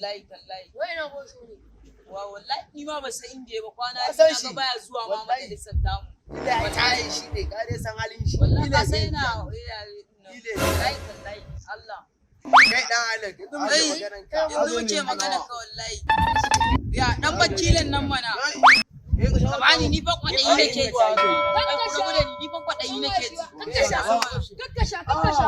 Wallahi tallahi. Wai na bosho ne? Wa wallahi ni ma ba san inda ya ba, kwana Ka biyu san na shi. ga baya zuwa ma Wallahi. majalisar tamu. Ila ya tayi shi ne, ka dai san halin shi. Wallahi Ila ka san zai yana biya. yana Ile. Wallahi tallahi Allah. Kai dan halin, yanzu muke Ai, maganan ka. yanzu muke magana ka wallahi. Ya dan bakilan nan mana. Ka bani, ni fa kwaɗayi nake ji. Ai, ku rabu da ni, ni fa kwaɗayi nake ji. Kakkasha, kakkasha, kakkasha.